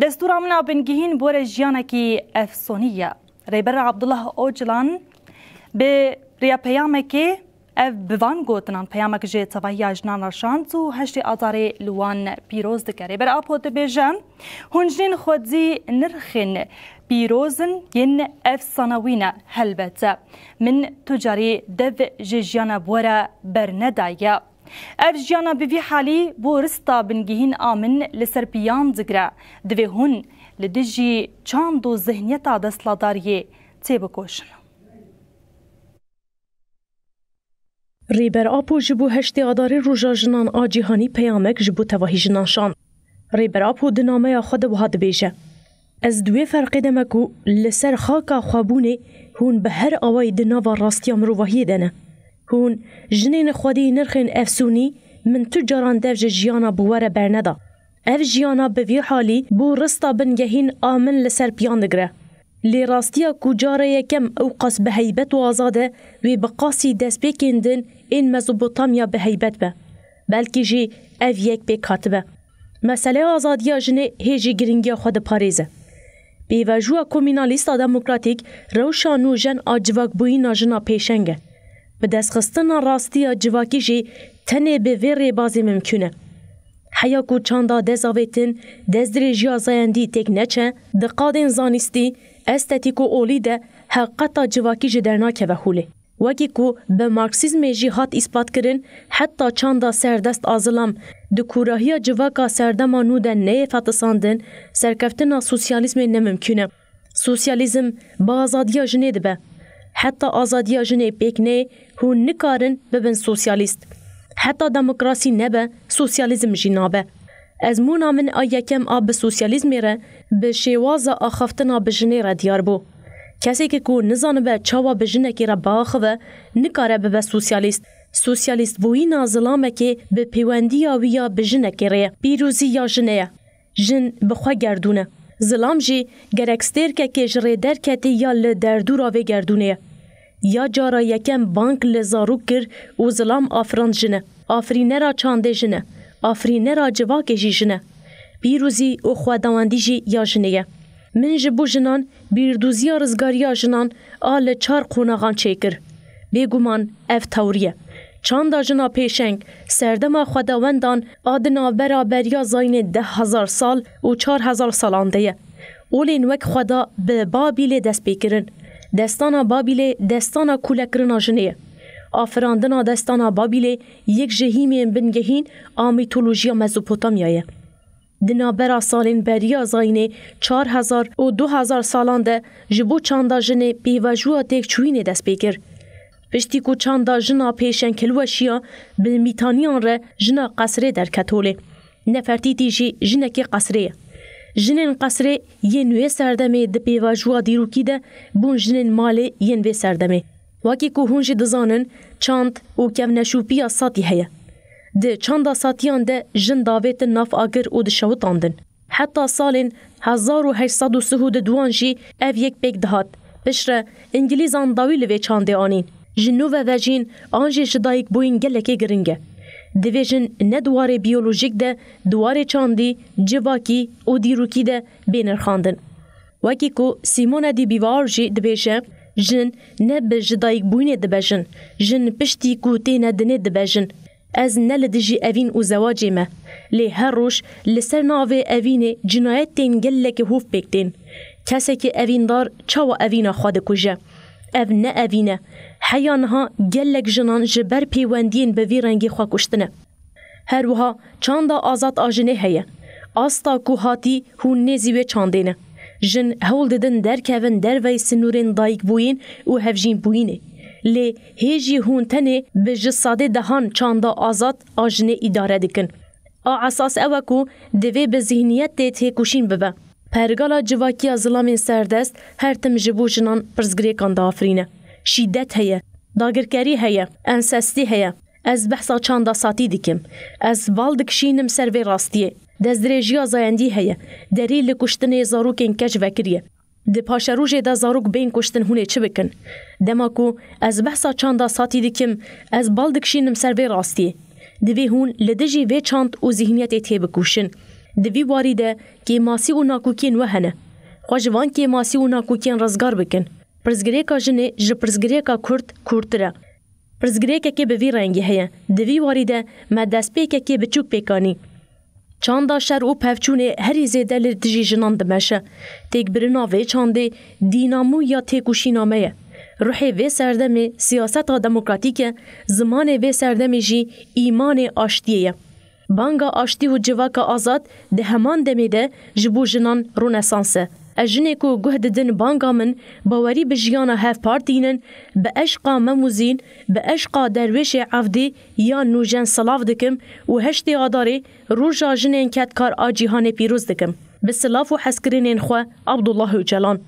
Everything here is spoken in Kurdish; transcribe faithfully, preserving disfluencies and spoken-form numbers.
Destûra min a bingehîn bi we re jiyanekî efsonî ye. Rêber Abdullah Ocalan bi rêya peyamekê, ev bi van gotinan peyamek ji tevahiya jinan re şand û heştê Azarê li wan pîroz dike. Rêber Apo dibêje, hûn jinên xwedî nirxên pîroz in, yên efsana wî ne. Helbet, min tu carî dev ji jiyana bi we re bernedaye. Ev jiyana bi vî halî bo rista bingehîn a min li ser piyan digire. Divê hûn li dijî çand û zihniyeta desthilatdariyê têbikoşin. Rêber Apo ji bo heştê Adarê Roja Jinan a Cîhanî peyamek ji bo tevahî jinan şand. Rêber Apo di nameya xwe de wiha dibêje, Ez di wê ferqê de me ku li ser xaka xwebûnê hûn bi her awayî di nava rastiya mirovahiyê de ne. Hûn jinên xwedî nirxên efsûnî, min tu caran dev ji jiyana bi we re berneda. Ev jiyana bi vî halî bo rista bingehîn a min li ser piyan digire. Lê rastiya ku cara yekem ew qas bi heybet û azad e, wê bi qasî destpêkên din ên Mezopotamya bi heybet be. Belkî jî ev yek pêk hatibe. Meseleya azadiya jinê hê jî giringiya xwe diparêze. Pêvajoya komînalîsta demokratîk rewşa nû jen a civakbûyîna jina pêşeng e. Bi destxistina rastiya civakî jî tenê bi vê rêbazê mimkûn e. Heya ku çanda dezavêtin, destdirêjiya zayendî têk neçe, di qadên zanîstî, estetîk û olî de heqeta civakî ji dernakeve holê. Wekî ku bi Marksîzmê jî hat îspat kirin, heta çanda serdest a zilam di kûrahiya civaka serdema nû de neyê fetisandin, serkeftina sosyalîzmê ne mimkûn e. Sosyalîzm bi azadiya jinê dibe. Heta azadiya jinê pêk neyê, hûn nikarin bibin sosyalîst. Heta demokrasî nebe, sosyalîzm jî nabe. Ezmûna min a yekem a bi sosyalîzmê re bi şêwaza axaftina bi jinê re diyar bû. Kesekî ku nizanibe çawa bi jinekê re biaxive, nikare bibe sosyalîst. Sosyalîstbûyîna zilamekê bi pêwendiya wî ya bi jinekê re ye. Pîrozî ya jinê ye. Jin bi xwe gerdûn e. Zilam jî gerek stêrkekê ji rê derketî ya li derdora vê gerdûnê ye. Ya cara yekem bang li zarok kir û zilam afirand jin e. Afirînera çandê jin e. Afirînera civakê jî jin e. Pîrozî û xwedawendî jî ya jinê ye. Min ji bo jinan bîrdoziya rizgariya jinan a li çar qonaxan çêkir. Bêguman ev tewrî ye. Çanda jina pêşeng, serdema xwedawendan a di navbera beriya zayînê deh hezar sal û çar hezar salan de ye. Olên wek xweda bi Babîlê dest pê kirin. Destana Babîlê destana kûlekirina jinê ye. Afirandina destana Babîlê yek ji hîmên bingehîn a mîtolojiya Mezopotamyayê ye. Di navbera salên beriya zayînê çar hezar û du hezar salan de ji bo çanda jinê pêvajoya têkçûyînê dest pê kir. Piştî ku çanda jina pêşeng hilweşiya, bi Mîtaniyan re jina qesrê derket holê. Nefertîtî jî jinekê qesrê ye. Jinên qesrê yên wê serdemê di pêvajoya dîrokî de bûn jinên malê yên vê serdemê. Wekî ku hûn jî dizanin, çand û kevneşûpiya Satî heye. Di çanda Satiyan de jin davêtin nav agir û dişewitandin. Heta salên hezar û heşt sed û sih û duduan jî ev yek pêk dihat. Piştre Îngilîzan dawî li vê çandê anîn. Ji nû ve vejîn an jî ji dayik bûyîn gelekê giring e. Divê jin ne di warê biyolojîk de, di warê çandî, civakî û dîrokî de bê nirxandin. Wekî ku Simone de Beauvoir jî dibêje, jin ne bi ji dayik bûyînê dibe jin, jin piştî ku têne dinê dibe jin. Ez ne li dijî evîn û zewacê me, lê her roj li ser navê evînê cinayetên gelekî hov pêk tên. Kesekî evîndar çawa evîna xwe dikuje? Ev ne evîn e. Heya niha gelek jinan ji ber pêwendiyên bi vî rengî xwe kuştine. Her wiha çanda azad a jinê heye. Asta ku hatî hûn nêzî wê çandê ne. Jin hewl didin derkevin derveyî sinûrên dayikbûyîn û hevjînbûyînê. Lê hê jî hûn tenê bi ji sedê dehan çanda azad a jinê îdare dikin. A esas ew e ku divê bi zîhniyetê têkoşîn bibe. Pergala civakiya zilamên serdest her tim ji bo jinan pirsgirêkan diafirîne. Şîdet heye, dagirkerî heye, ensestî heye. Ez behsa çanda Satî dikim. Ez bal dikişînim ser vê rastiyê. Destdirêjiya zayendî heye. Derî li kuştinê zarokên keç vekiriye. Di paşerojê de zarok bên kuştin hûn ê çi bikin? Dema ku ez behsa çanda Satî dikim, ez bal dikişînim ser vê rastiyê. Divê hûn li dijî vê çand û zîhniyetê têbikoşin. Di vî warî de kêmasî û nakokiyên we hene. Xwe ji van kêmasî û nakokiyên rizgar bikin. Pirsgirêka jinê ji pirsgirêka Kurd kûrtir e. Pirsgirêkekê bi vî rengî heye. Di vî warî de me destpêkekê biçûk pêk anî. Çanda şer û pevçûnê herî zêde li dijî jinan dimeşe. Têkbirina vê çandê dînamû ya têkoşîna me ye. Ruhê vê serdemê siyaseta demokratîk e, zimanê vê serdemê jî îmanê aştiyê ye. Banga aştî û civaka azad di heman demê de ji bo jinan ronesans e. Ez jinê ku guh didin banga min, bawerî bi jiyana hevpar tînin, bi eşqa Mem û Zîn, bi eşqa Derwêşê Evdî ya Nûjen silav dikim û heştê Adarê roja jinên kedkar a cîhanê pîroz dikim. Bi silav û hezkirinên xwe, Abdullah Ocalan.